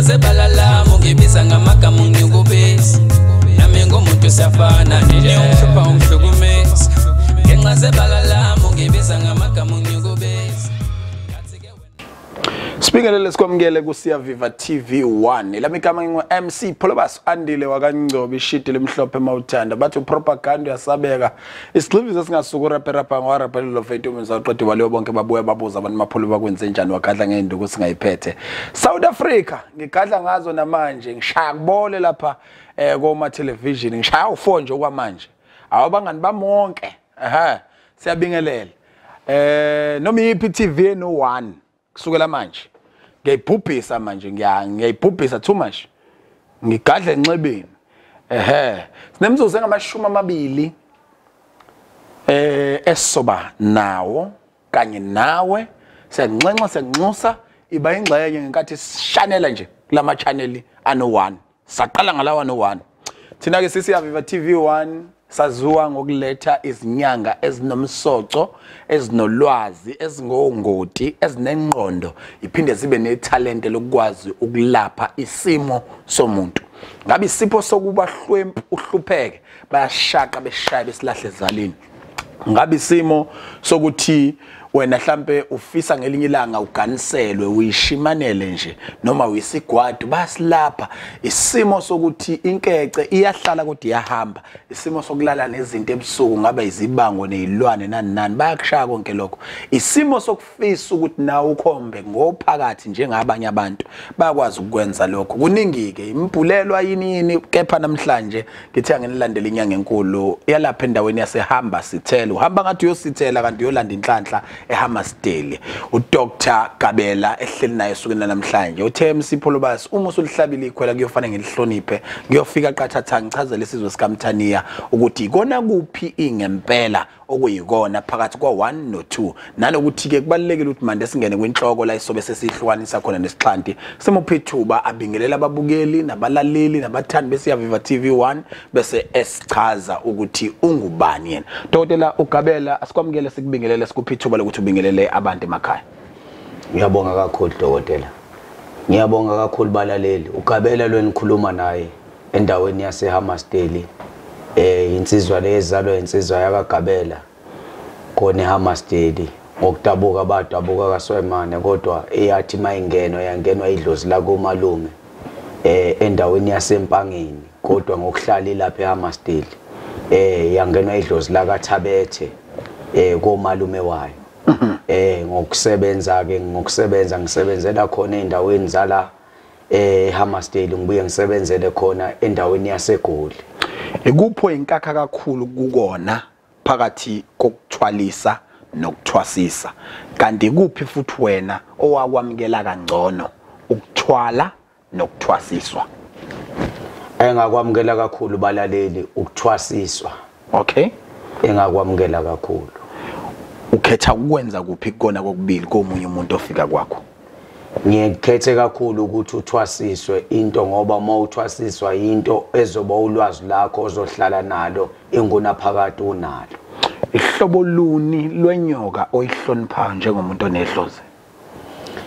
Ngenxa zebala lami ungibiza ngamagama ungikubisa. Nami ngumuntu siyafana nje ungihlupha ungihlukumeza. Ngenxa zebala lami ungibiza ngamagama ungikubisa. Sibingelele sikwamukele kuSiyaviva TV 1. Lami igama ngingu MC Pholobas Andile wakaNgcobo ishidi lemhlophe mawuthanda. Bathi propaganda yasabeka. Isigxivizo singasuka urapper ngwarapper lo fethu umzaqedi waleyo bonke babuya babuza abantu mapholo bakwenze njani wagadla ngeenduku singayiphethe. South Africa ngigadla ngazo namanje ngishaya kubole lapha koma television ngishaya u4 nje okwamanje. Awabangani bamonke. Aha siyabingelela. Noma iphi TV no 1 kusukela manje. Ngiyayibhubhisa manje ngiyayibhubhisa too much. Ngigadle enxebeni. Ehe. Sinemzuzu engamashumi amabili esoba nawo kanye nawe siyanxenxa siyanxusa iba ingxenye ngenkathi sishanela nje kulama channel ano 1. Saqala ngalawa no 1. Thina ke sisiyaviva TV 1 saziwa ngokuletha izinyanga ezinomsoco, ezinolwazi, ezingongoti, ezinengqondo, iphinde zibe netalent lokwazi ukulapha isimo somuntu. Ngabe isipho sokuba hlwempu uhlupheke, bayashaka beshaya besilahle ezalini. Ngabe isimo sokuthi wena mhlambe ufisa ngelinye ilanga uganiselwe uyishimanele nje noma uyisigwadu basilapha. Isimo sokuthi inkece iyahlala kodwa iyahamba, isimo sokulala nezinto ebusuku ngabe izibango nezilwane nani nani bayakushaya konke lokho. Isimo sokufisa ukuthi nawe ukhombe ngophakathi njengabanye abantu bayakwazi ukwenza lokho. Kuningi ke impulelwa yini yini, kepha namhlanje ngithe anginilandele inyanga enkulu yalapha endaweni yasehamba sithela, uhamba ngathi uyosithela kanti uyolanda inhlanhla eHammersdale. uDr Gabela ehleli naye esukwini namhlanje uthe MC Pholobas uma usulihlabile ikhwela kuyofanele ngilihloniphe, ngiyofika qathatha ngichazele isizwe sikaMthaniya ukuthi ikona kuphi ingempela okuyikona phakathi kwa 1 no 2, nanokuthi ke kubalekile ukuthi manje singene kwinhloko la isobe sesihlukanisa khona nesixhanti. Simuphe ithuba abingelela ababukeli nabalaleli nabathandi beSiyaviva TV 1 bese esichaza ukuthi ungubani yena. Dokotela uGabela asikwamukele sikubingelele sikuphe ithuba lokuthi ubingelele abantu emakhaya. Ngiyabonga kakhulu dokotela. Ngiyabonga kakhulu balaleli. uGabela lwenikhuluma naye endaweni yaseHammersdale. Insizwa lezalwa insizwa yakaGabela khona eHammersdale ngokudabuka badabuka kaSwemane, kodwa eyathi mayingenwa yangenwa idlozi la komalume endaweni yaseMpangeni, kodwa ngokuhlala lapha eHammersdale yangenwa idlozi la kaThabethe komalume wayo. Ngokusebenza ke ngokusebenza ngisebenzela khona endaweni zala eHammersdale, ngibuye ngisebenzele khona endaweni yaseGoli. Ikupho inkakha kakhulu kukona phakathi kokuthwalisa nokuthwasisa, kanti kuphi futhi wena owakwamukela kangcono ukuthwala nokuthwasiswa? Engakwamukela kakhulu balaleli ukuthwasiswa. Okay, engakwamukela kakhulu. Ukhetha ukwenza kuphi kukona kokubili komunye umuntu ofika kwakho? Ngiyekhethe kakhulu ukuthi uthwasiswe into, ngoba uma uthwasiswa into ezoba ulwazi lakho ozohlala nalo ingunaphakade unalo. Ihlobo luni lwenyoka oyihloniphayo njengomuntu onedlozi?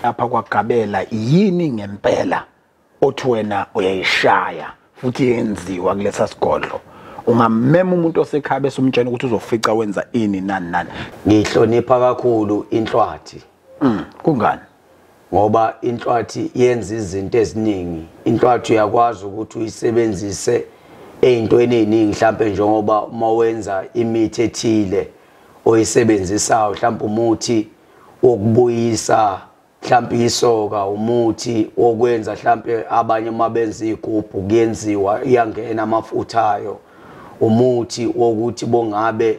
Lapha kwaGabela yini ngempela othi wena uyayishaya futhi yenziwa kulesa sigodlo? Ungamema umuntu osekhaya bese umtshela ukuthi uzofica wenza ini nani nani. Ngihlonipha kakhulu inhlwathi. Kungani? Ngoba inhlwathi yenza izinto eziningi. Inhlwathi uyakwazi ukuthi uyisebenzise ey'ntweni ey'ningi, mhlampe njengoba uma wenza imithi ethile oyisebenzisayo, mhlampe umuthi wokubuyisa mhlampe isoka, umuthi wokwenza mhlampe abanye uma benza igubhu kuyenziwa iyangena amafutha ayo, umuthi wokuthi bongabe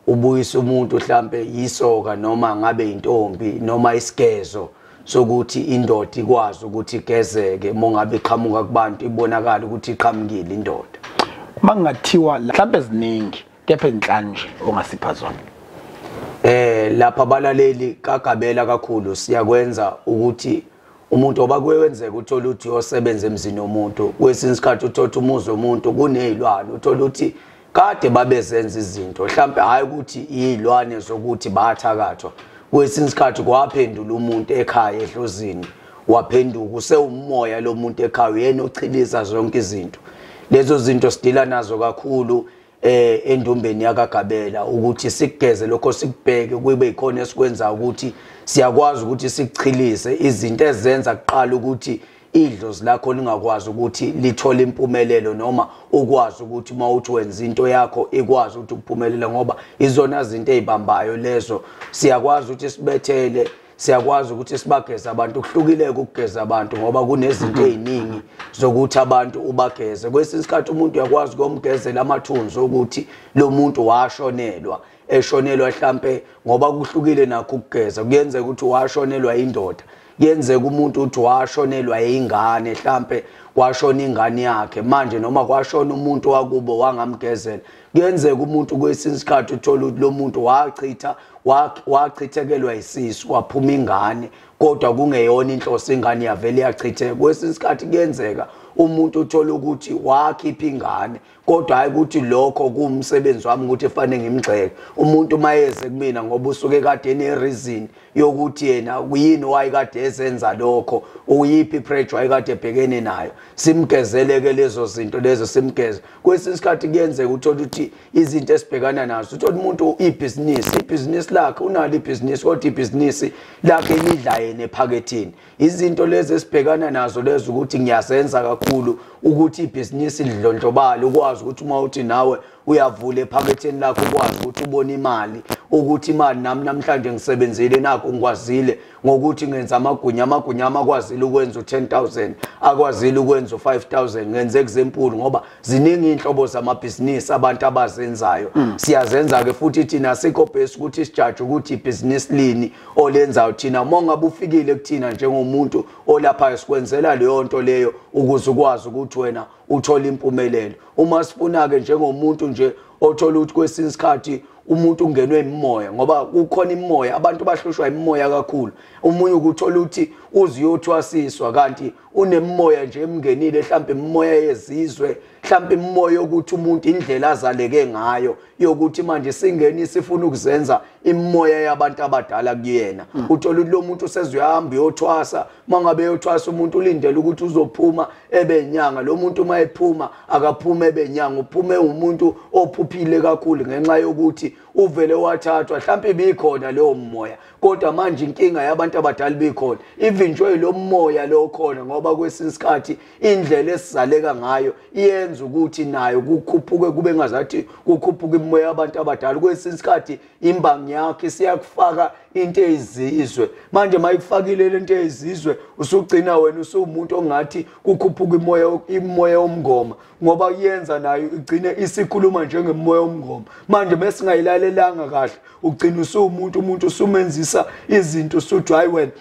ubuyisa umuntu mhlampe isoka noma ngabe intombi noma isigezo sokuthi indoda ikwazi ukuthi igezeke mongabe iqhamuka kubantu ibonakala ukuthi iqhamukile indoda. Mangathiwa mhlambe eziningi kepha inhlanu nje ongasipha zona. Lapha abalaleli kaGabela kakhulu siyakwenza ukuthi umuntu oba kwenzeka uthola ukuthi uyosebenza emzini womuntu, kwesinye isikhathi uthola umuzi womuntu kunezilwane, uthola ukuthi kade babezenza izinto mhlambe hayi ukuthi izilwane zokuthi bathakathwa, kwesinye isikhathi kwaphendula umuntu ekhaya edlozini waphenduka usewumoya lo muntu ekhaya, yena ochiliza zonke izinto. Lezo zinto sidila nazo kakhulu endumbeni yakaGabela, ukuthi sikugeze lokho, sikubheke kube ikhona esikwenza ukuthi siyakwazi ukuthi sikuchilise izinto ezenza kuqala ukuthi idlozi lakho lingakwazi ukuthi lithole impumelelo, noma ukwazi ukuthi uma uthi wenza into yakho ikwazi ukuthi uphumelele, ngoba izona zinto ezibambayo lezo. Siyakwazi ukuthi sibethele, siyakwazi ukuthi sibageze abantu. Kuhlukile ukugeza abantu ngoba kunezinto eziningi zokuthi abantu ubageze. Kwesinye isikhathi umuntu uyakwazi ukumgezela amathunzi ukuthi lo muntu washonelwa, eshonelwa mhlambe, ngoba kuhlukile nakho ukugeza. Kuyenzeka ukuthi washonelwa indoda, kuyenzeka umuntu uthi washonelwa ingane, mhlambe kwashona ingane yakhe manje, noma kwashona umuntu wakubo wangamgezela. Kuyenzeka umuntu kwesinye isikhathi uthola ukuthi lo muntu wachithekelwa isisu, waphuma ingane, kodwa kungeyona inhloso, ingane yavele yachitheka. Kwesinye isikhathi kuyenzeka umuntu uthola ukuthi wakhipha ingane, kodwa hayi ukuthi lokho kuwumsebenzi wami ukuthi fanele ngimgxeke umuntu mayeze kumina, ngoba usuke kade ene-reason yokuthi yena kuyini wayekade ezenza lokho, uyiphi pressure wayekade ebhekene nayo. Simgezeleke lezo zinto lezo, simgeze. Kwesinye isikhathi kuyenzeka uthola ukuthi izinto esibhekana nazo, uthola umuntu ibhizinisi lakhe unalo ibhizinisi, kodwa ibhizinisi lakhe lidla yena ephakethini. Izinto lezi esibhekana nazo lezo ukuthi ngiyazenza kakhulu ukuthi ibhizinisi lidlondlobale, ukwazi ukuthi uma uthi nawe uyavula ephaketheni lakho ukwazi ukuthi ubone imali, ukuthi imali nami namhlanje ngisebenzile nakho ngikwazile ngokuthi ngenza amagunya, amagunya akwazile ukwenza u10,000, akwazile ukwenza u5,000. Ngenze example ngoba ziningi inhlobo zamabhizinisi abantu abazenzayo. Siyazenza ke futhi thina sikho base ukuthi sijaje ukuthi ibhizinisi lini olenzayo. Thina uma ngabe ufikile kuthina njengomuntu olapha sikwenzela leyo nto leyo ukuze ukwazi ukuthi wena uthole impumelelo. Uma sifuna ke njengomuntu nje othola ukuthi kwesinye isikhathi umuntu ungenwe imimoya, ngoba kukhona imimoya, abantu bahlushwa imimoya kakhulu. Umunye ukuthola ukuthi uziyothwasiswa kanti unemimoya nje emngenile, mhlawumbe imimoya yezizwe, mhlawumbe imimoya yokuthi umuntu indlela azaleke ngayo, yokuthi manje singeni sifuna ukuzenza imimoya yabantu abadala kuyena. Uthola ukuthi lo muntu usezuyahamba uyothwasa, mangabe uyothwasa umuntu ulindele ukuthi uzophuma ebenyanga. Lo muntu uma ephuma akaphume ebenyanga, uphume umuntu ophuphile kakhulu ngenxa yokuthi uvele wathathwa, mhlawumbe ibikhona leyo moya, kodwa manje inkinga yabantu abadala bikhona, ivinjwe lo moya lo khona, ngoba kwesinye isikhathi indlela esizaleka ngayo iyenza ukuthi nayo kukhuphuke, kube ngazathi kukhuphuka imimoya yabantu abadala. Kwesinye isikhathi imbangi yakhe siyakufaka into ezizwe, manje mayikufakile lento ezizwe usugcina wena usuwumuntu ongathi kukhuphuka imimoya yomngoma, ngoba kuyenza nayo igcine isikhuluma njengemimoya yomngoma. Manje mesingayilalelanga kahle ugcina usuwumuntu, umuntu usumenzisa izinto usuthi hayi wena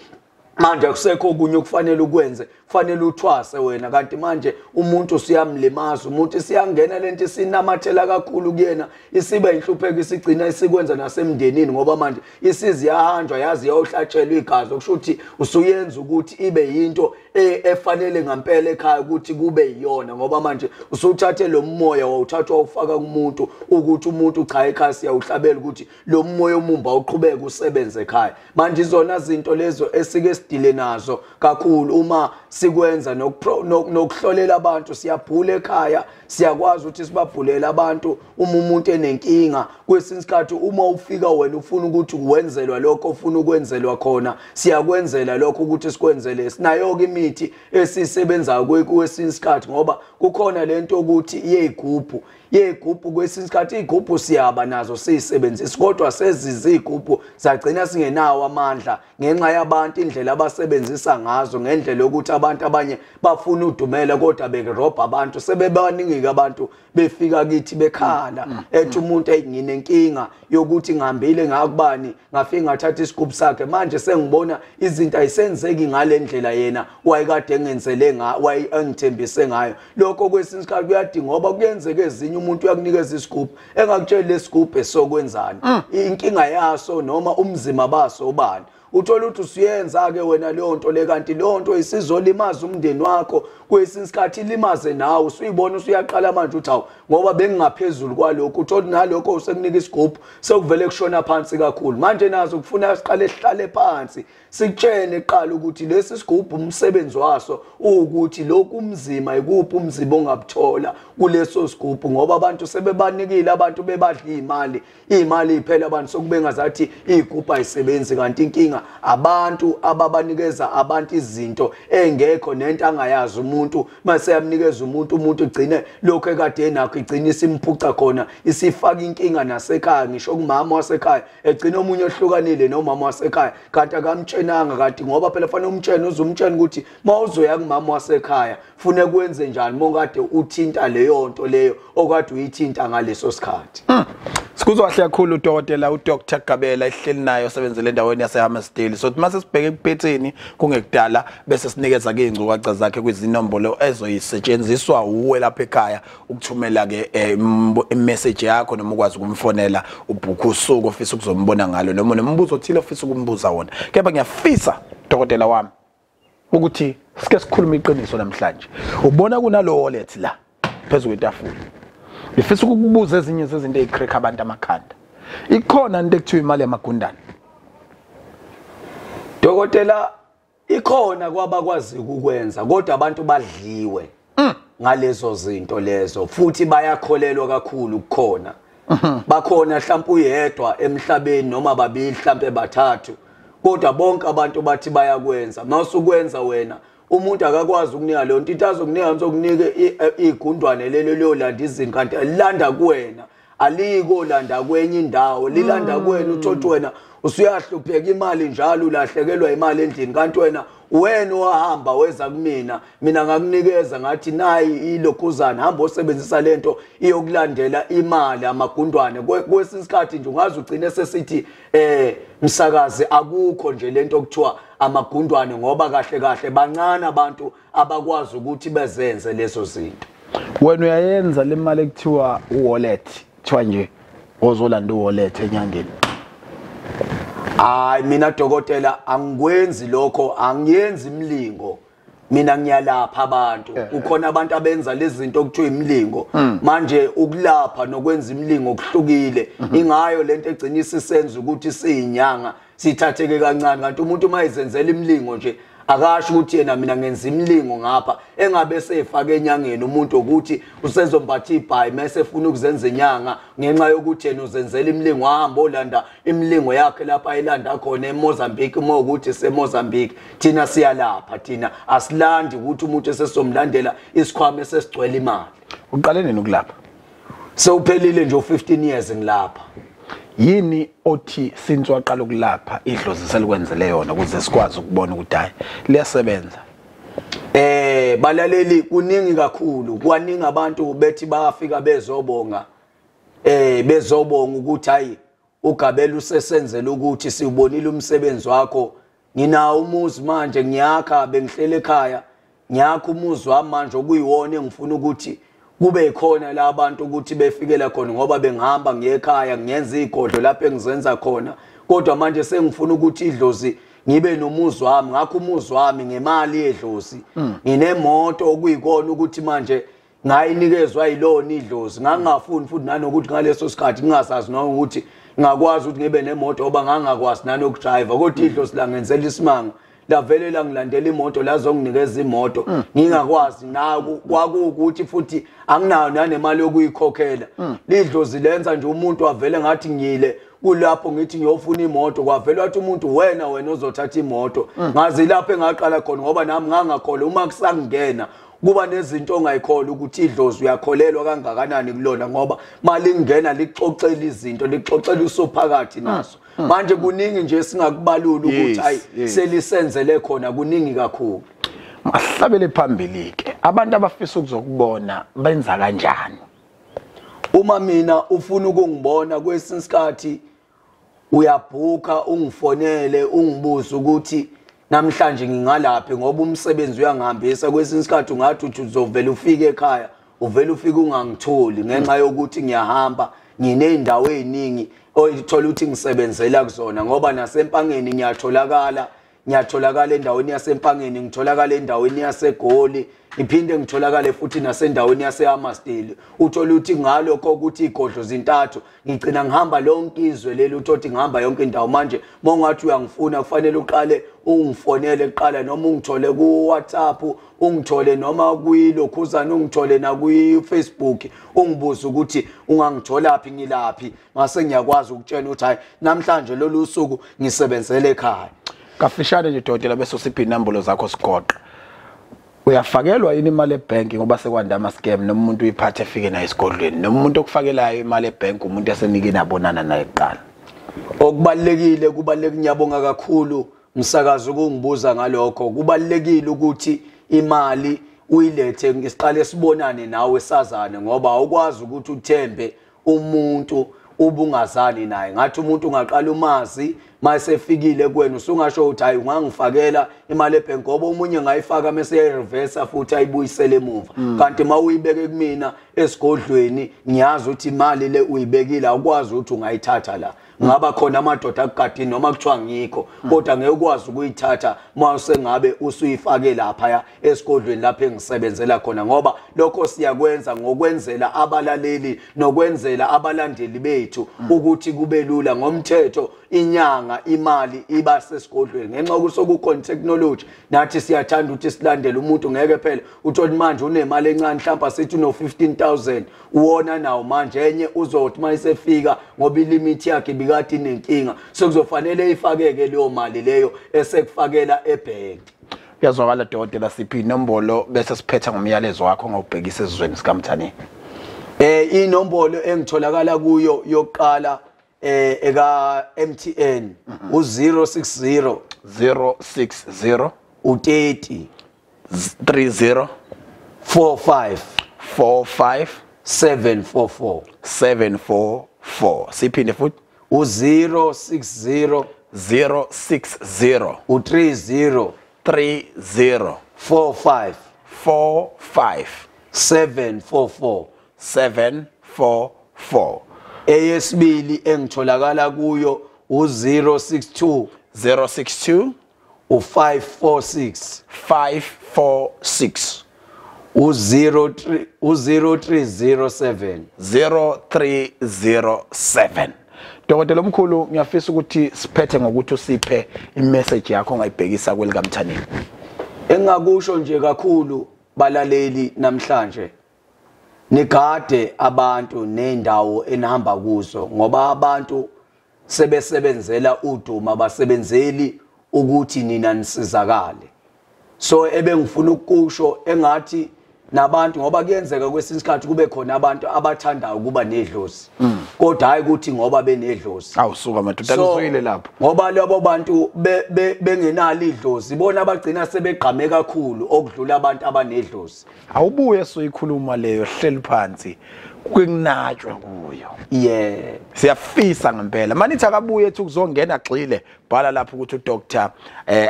manje akusekho okunye okufanele ukwenze, kufanele uthwase wena, kanti manje umuntu usiyamlimaza, umuntu isiyangena lento isinamathela kakhulu kuyena, isiba inhlupheko, isigcina isikwenza nasemndenini, ngoba manje isizi yahanjwa yazi yayohlatshelwa igazi, okusho ukuthi usuyenza ukuthi ibe yinto efanele ngempela ekhaya ukuthi kube yiyona, ngoba manje usuthathe lo moya wawuthathwa ufaka kumuntu ukuthi umuntu cha ekhaya siyawuhlabela ukuthi lo moya omumba uqhubeke usebenze ekhaya. Manje izona zinto lezo esike sidile nazo kakhulu uma sikwenza nokuhlolela abantu. Siyabhula ekhaya, siyakwazi ukuthi sibabhulele abantu uma umuntu enenkinga. Kwesinye isikhathi uma ufika wena ufuna ukuthi uwenzelwa lokho ofuna ukwenzelwa khona, siyakwenzela lokho ukuthi sikwenzele. Sinayo ke imithi esisebenzayo kwesinye isikhathi, ngoba kukhona lento ukuthi iyigubhu yegubhu. Kwesinye isikhathi igubhu siyaba nazo siyisebenzisa, kodwa sezizigubhu zagcina singenawo amandla ngenxa yabantu indlela abasebenzisa ngazo, ngendlela yokuthi abantu abanye bafuna udumela kodwa bekerobha abantu. Sebebaningi abantu befika kithi bekhala ethi umuntu nginenkinga yokuthi ngihambile ngakubani ngafika ngathatha isigubhu sakhe, manje sengibona izinto ayisenzeki ngale ndlela yena wayekade engenzele ngayo, wayengithembise ngayo. Lokho kwesinye isikhathi kuyadinga, ngoba kuyenzeka ezinye umuntu uyakunikeza isigubhu engakutsheli lesigubhu esokwenzani, inkinga yaso noma umzima baso ubani. Uthola ukuthi usuyenza ke wena leyo nto le, kanti leyo nto isizolimaza umndeni wakho, kwesinye isikhathi ilimaze nawe. Usuyibona usuyaqala manje uthi hawu ngoba bengingaphezulu kwalokho, uthola nalokho usekunika isigubhu sekuvele kushona phansi kakhulu. Manje nazo kufuna siqale sihlale phansi Sikutshene eqala ukuthi lesi sigubhu umsebenzi waso ukuthi lokhu umzima ikuphi umzimba ongabuthola kuleso sigubhu, ngoba abantu sebebanikile, abantu bebadla imali, imali iphela, abantu sokube ngazathi igubhu ayisebenzi, kanti inkinga abantu ababanikeza abantu izinto engekho nento angayazi umuntu. Mase yamnikeza umuntu ugcine lokho ekade enakho, igcine isimphuca khona, isifaka inkinga nasekhaya, ngisho kumama wasekhaya egcina omunye ohlukanile nomama wasekhaya kanti akamtshenanga, kanti ngoba phela fanele umtshene, uzumtshena ukuthi mawuzoya kumama wasekhaya fune kwenze njani mongade uthinta leyo nto leyo okade uyithinta ngaleso sikhathi. Sikuzwa kahle kakhulu udokotela uDr Gabela ehleli naye osebenzele endaweni yaseHammersdale. So mase sibheke ekuphetheni kungekudala bese sinikeza ke ingcukacha zakhe kwizinombolo ezoyisetshenziswa uwe lapha ekhaya ukuthumela ke imessage yakho, noma ukwazi ukumfonela ubhukhe usuku ofisa ukuzombona ngalo, noma nombuzo othile ofisa ukumbuza wona. Kepha ngiyafisa dokotela wami ukuthi sike sikhulume iqiniso namhlanje. Ubona kunalo wallet la phezulu kwetafula, ngifisa ukukubuza ezinye zezinto ezicrack abantu amakhanda. Ikhona into ekuthiwa imali yamagundane? Dokotela, ikhona kwabakwazi ukwenza, kodwa abantu badliwe ngalezo zinto lezo, futhi bayakholelwa kakhulu kukhona. Bakhona mhlawumbe uyedwa emhlabeni noma babili mhlawumbe bathathu, kodwa bonke abantu bathi bayakwenza. Mawusukwenza wena umuntu akakwazi ukunika leyo nto, into azokunika uzokunike igundwane lelo liyolanda izinto, kanti lilanda kuwena, aliyikolanda kwenye indawo, lilanda kuwena. Uthothe wena usuyahlupheka imali njalo, ulahlekelwa imali endlini, kanti wena wahamba weza kumina, mina ngakunikeza ngathi nayi ilokhuzana, hamba osebenzisa lento iyokulandela imali amagundwane. Kwesinye isikhathi nje ungaze ugcine sesithi msakazi akukho nje lento okuthiwa amagundwane, ngoba kahle kahle bancane abantu abakwazi ukuthi bezenze lezo zinto. Wena uyayenza le mali ekuthiwa wallet, kuthiwa nje ozolanda wallet enyangeni? Hayi mina dokotela angikwenzi lokho, angiyenzi imlingo. Mina ngiyalapha abantu. Kukhona abantu abenza lezi zinto okuthiwa imlingo. Manje ukulapha nokwenza imlingo kuhlukile. Ingayo lento egcina isisenza ukuthi siyinyanga sithatheke kancane, kanti umuntu uma ezenzela imlingo nje akasho ukuthi yena mina ngenza imlingo ngapha, engabe sefaka enyangeni umuntu ukuthi usezombatha ibhayi mase efuna ukuzenza inyanga ngenxa yokuthi yena uzenzela imlingo, ahamba olanda imlingo yakhe lapha ayilanda khona eMozambique, uma ukuthi seMozambique. Thina siyalapha, thina asilandi ukuthi umuntu esesomlandela isikhwama esesigcwele imali. Uqale nini ukulapha? Sewuphelile nje u15 years ngilapha. Yini othi since waqala ukulapha idlozi selikwenzele yona ukuze sikwazi ukubona ukuthi hayi liyasebenza? Balaleli, kuningi kakhulu, kwaningi abantu bethi bayafika bezobonga, bezobonga ukuthi hayi uGabela usesenzele ukuthi siubonile umsebenzi wakho, nginawo umuzi manje ngiyakha, bengihlele ekhaya ngiyakha umuzi wami manje okuyiwona engifuna ukuthi kube khona la abantu ukuthi befikela khona, ngoba bengihamba ngiye ekhaya ngiyenza igodlo lapho engizenza khona, kodwa manje sengifuna ukuthi idlozi ngibe nomuzi wami, ngakho umuzi wami ngemali yedlozi. Nginemoto okuyikona ukuthi manje ngayinikezwa yilona idlozi, ngangingafuni futhi nanokuthi ngaleso sikhathi ngingasazi noma ukuthi ngakwazi ukuthi ngibe nemoto, ngoba ngangakwazi nanokudrayiva, kodwa idlozi langenzela isimanga, lavele langilandela imoto, lazonginikeza imoto ngingakwazi naku, kwakuwukuthi futhi anginayo nanemali yokuyikhokhela. Lidlozi lenza nje umuntu avele ngathi ngiyile kulapho ngithi ngiyofuna imoto, kwavele wathi umuntu wena ozothatha imoto. Ngazi lapho engaqala khona, ngoba nami ngangakholwa uma kusangena kuba nezinto ongayikholwa ukuthi idlozi uyakholelwa kangakanani kulona, ngoba malingena lixoxela izinto, lixoxela usophakathi naso. Manje kuningi nje singakubalula ukuthi hayi selisenzele khona, kuningi kakhulu. Masihlabele phambili ke, abantu abafisa ukuzokubona benza kanjani? Uma mina ufuna ukungibona kwesinye isikhathi uyabhuka ungifonele ungibuze ukuthi namhlanje ngingalaphi, ngoba umsebenzi uyangihambisa. Kwesinye isikhathi ungathi uthi uzovela ufike ekhaya, uvela ufike ungangitholi ngenxa yokuthi ngiyahamba nginey'ndawo ey'ningi oyithola ukuthi ngisebenzela kuzona, ngoba nasempangeni ngiyatholakala, Ngiyatholakala endaweni yaseMpangeni, ngitholakala endaweni yaseGoli, ngiphinde ngitholakale futhi nasendaweni yaseHammersdale. Uthola ukuthi ngalokho ukuthi igodlo zintathu, ngigcina ngihamba lonke izwe leli, uthothi ngihamba yonke indawo. Manje mawungathi uyangifuna kufanele uqale ungifonele kuqala, noma ungithole ku WhatsApp, ungithole noma kuyilokhuzana, ungithole na ku Facebook, ungibuze ukuthi ungangitholaphi, ngilaphi, mase ngiyakwazi ukutshela ukuthi hayi namhlanje lolu suku ngisebenzele ekhaya. Kafishane nje dokotela, bese usiphi inombolo zakho sigoqa. Uyafakelwa yini imali ebhenki ngoba sekwanda ama scam, noma umuntu uyiphathe efike naye esigodlweni, noma umuntu okufakelayo imali ebhenki umuntu esenike nabonana naye kuqala? Okubalekile, kubalekile, ngiyabonga kakhulu msakazi ukungibuza ngalokho. Kubalekile ukuthi imali uyilethe ngisiqale sibonane nawe sazane, ngoba awukwazi ukuthi uthembe umuntu ubungazani naye. Ngathi umuntu ungaqala umazi masefikile kuwena usungasho ukuthi hayi ungangifakela imali ebhenki, ngoba omunye ngayifaka mase yayireversa futhi ayibuyisele emuva. Kanti mawuyibeke kumina esigodlweni ngiyazi ukuthi imali le uyibekile, awukwazi ukuthi ungayithatha la. Ngaba khona amadoda akugadini noma kuthiwa ngikho, kodwa ngeke ukwazi ukuyithatha mawusengabe usuyifake lapha esigodlweni lapho engisebenzela khona, ngoba lokho siyakwenza ngokwenzela abalaleli nokwenzela abalandeli bethu ukuthi kube lula. Ngomthetho inyanga imali iba sesigodlweni, ngenxa yokuthi sokukhona technology nathi siyathanda ukuthi silandele umuntu. Ngeke phela uthole manje unemali encane, mhlawumbe sithi uno 15,000 uwona nawo manje, enye uzothi mayisefika ngoba ilimit yakhe ibikade inenkinga, sekuzofanele ifakeke leyo mali leyo esekufakela ebhenki. Kuyazwakala dokotela, siphi inombolo bese siphetha ngomyalezo wakho ngawubhekisa esizweni sikaMthaniya? Inombolo engitholakala kuyo yokuqala eka MTN u060 060 u30 30 45 45 744 744. Siphinde futhi u060 060 u30 30 45 45 744 744. Eyesibili engitholakala kuyo u062 062 u546 546 u03 u0307 0307. Dokotela omkhulu, ngiyafisa ukuthi siphethe ngokuthi usiphe imessage yakho ongayibhekisa kwelikaMthaniya. Engakusho nje kakhulu balaleli namhlanje, nigade abantu nendawo enihamba kuzo, ngoba abantu sebesebenzela udumo, abasebenzeli ukuthi nina nisizakale. So ebengifuna ukusho engathi nabantu, ngoba kuyenzeka kwesinye isikhathi kube khona abantu abathandayo ukuba nedlozi, kodwa hayi ukuthi ngoba benedlozi. Awusuka madoda, ngizwile lapho. Ngoba labo bantu bengenalo idlozi, bona abagcina sebegqame kakhulu okudlula abantu abanedlozi. Awubuye soyikhuluma leyo, hleli phansi kunatshwa kuyo. Yeah, siyafisa ngempela. Manithi akabuye ethi ukuzongena gxile, bhala lapho ukuthi uDr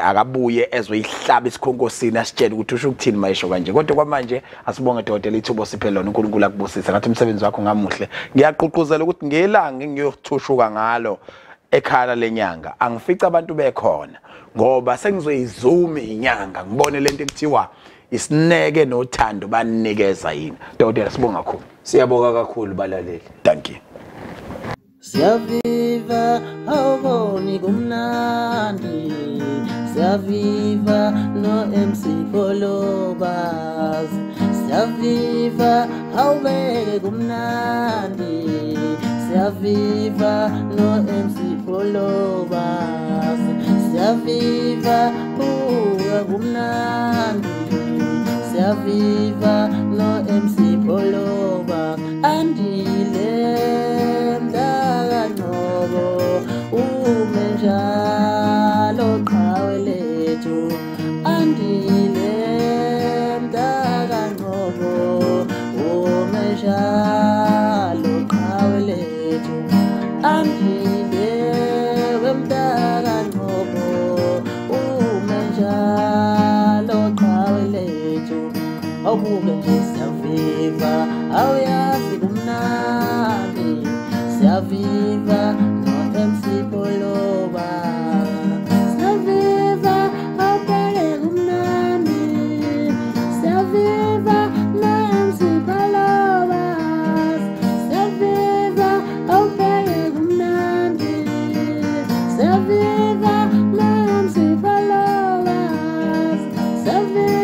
akabuye ezoyihlaba isikhonkosini asitshele ukuthi usho ukuthini mayisho kanje. Kodwa kwamanje asibonge dokotela ithuba siphe lona, uNkulunkulu akubusise. Ngathi umsebenzi wakho ngamuhle. Ngiyaqhuquzela ukuthi ngelanga engiyothushuka ngalo ekhala lenyanga angifica abantu bekhona, ngoba sengizoyizuma inyanga ngibone lento ekuthiwa isineke nothando banikeza yini. Dokotela sibonga kakhulu. Siyabonga kakhulu balaleli. Thank you. Siyaviva awuboni kumnandi, siyaviva no MC Pholobas, siyaviva awubeke kumnandi, siyaviva no MC Pholobas, siyaviva buka kumnandi, siyaviva no MC Pholobas. Andile mntakaNgcobo ume njalo qhawe lethu, andile mntakaNgcobo ume njalo qhawe lethu, andile wemntakaNgcobo ume njalo qhawe lethu. Awubuke nje siyaviva, awuyazi kumnandi, siyaviva no MC Pholobas, siyaviva Siyaviva.